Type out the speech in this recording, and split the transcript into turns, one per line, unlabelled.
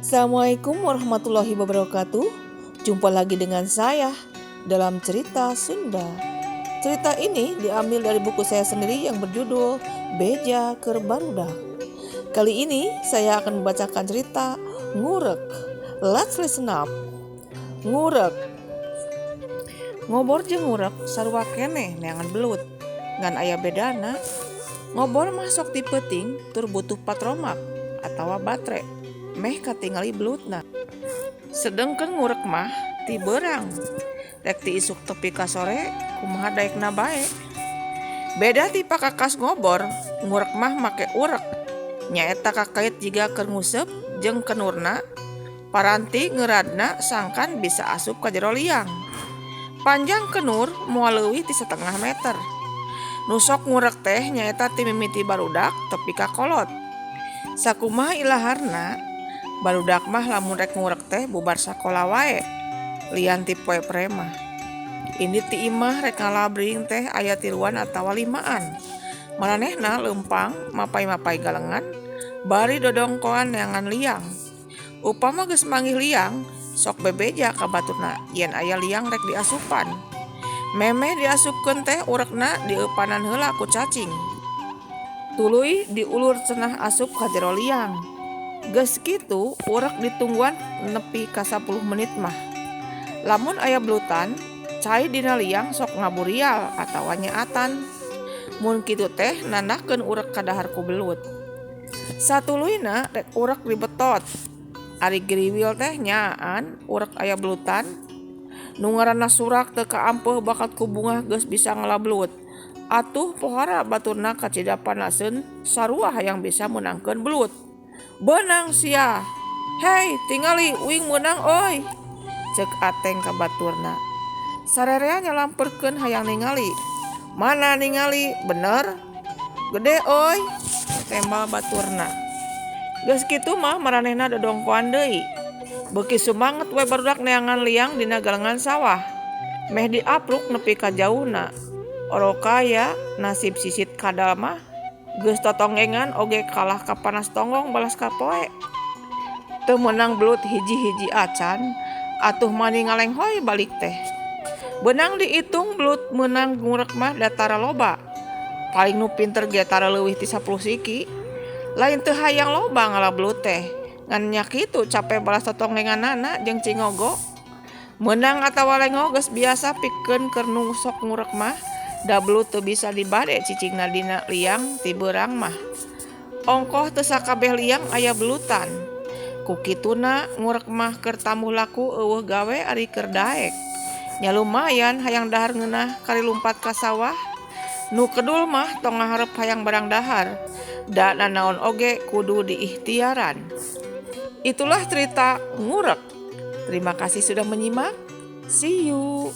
Assalamualaikum warahmatullahi wabarakatuh. Jumpa lagi dengan saya dalam cerita Sunda. Cerita ini diambil dari buku saya sendiri yang berjudul Beja Keur Barudak. Kali ini saya akan membacakan cerita Ngurek. Let's listen up. Ngurek. Ngobor jeung ngurek sarua keneh neangan belut. Ngan aya bedana. Ngobor mah sok ti peuting tur butuh patromak atawa batre meh katingali belutna. Sedengkeun ngurek mah ti beurang. Rek ti isuk tepi ka sore kumaha daekna bae. Beda ti pakakas ngobor, ngurek mah make urek. Nyaeta kakait jiga keur nguseup jeung kenurna paranti ngeuradna sangkan bisa asup ka jero liang. Panjang kenur moal leuwih ti setengah meter. Nu sok ngurek teh nyaeta ti mimiti barudak tepi ka kolot. Sakumaha ilaharna, barudak mah lamun rek ngurek teh bubar sakola wae, lian ti poe pre mah. Indit ti imah rek ngalabring teh aya tiluan atawa limaan. Maranehna leumpang mapay-mapay galengan bari dodongkoan neangan liang. Upama geus manggih liang, sok bebeja ka baturna yen aya liang rek diasupan. Memeh diasupkeun teh urekna dieupanan heula ku cacing. Tuluy diulur cenah asup ka jero liang. Geus kitu urek ditungguan nepi ka 10 menit mah. Lamun aya belutan, cai dina liang sok ngaburial atawa nyaatan. Mun kitu teh nandakeun urek kadahar ku belut. Satuluyna rek urek dibetot. Ari giriwil teh nyaan urek aya belutan. Nu ngaranna surak teu kaampeuh bakat ku bungah geus bisa ngala belut. Atuh pohara baturna kacida panaseun sarua hayang bisa meunangkeun belut. Beunang sia. Hei, tingali uing meunang euy. Ceuk Ateng ka baturna. Sarerea nyalamperkeun hayang ningali. Mana ningali? Bener? Gede euy. Tembal baturna. Geus kitu mah maranehna dodongkoan deui. Beuki sumanget we barudak neangan liang dina galengan sawah. Meh diapruk nepi ka jauhna. Orokaya nasib sisit kadal mah geus totonggengan oge kalah ka panas tonggong balas kapoe. Teu meunang belut hiji-hiji acan, atuh mani ngalenghoy balik teh. Beunang diitung belut meunang ngurek mah da tara loba. Paling nu pinter ge tara leuwih ti 10 siki. Lain teu hayang loba ngala belut teh. Ngan nya kitu cape balas totonggenganana jeung cingogo. Meunang atawa lengo geus biasa pikeun keur nu sok ngurek mah, da belut teu bisa dibade cicingna dina liang ti beurang mah. Ongkoh teu sakabeh liang aya belutan. Ku kituna ngurek mah keur tamuh laku eueuh gawe ari keur daek. Nya lumayan hayang dahar ngeunah kari lumpat ka sawah. Nu kedul mah tong ngaharep hayang barang dahar. Da nanaon oge kudu diikhtiaran. Itulah cerita ngurek. Terima kasih sudah menyimak. See you.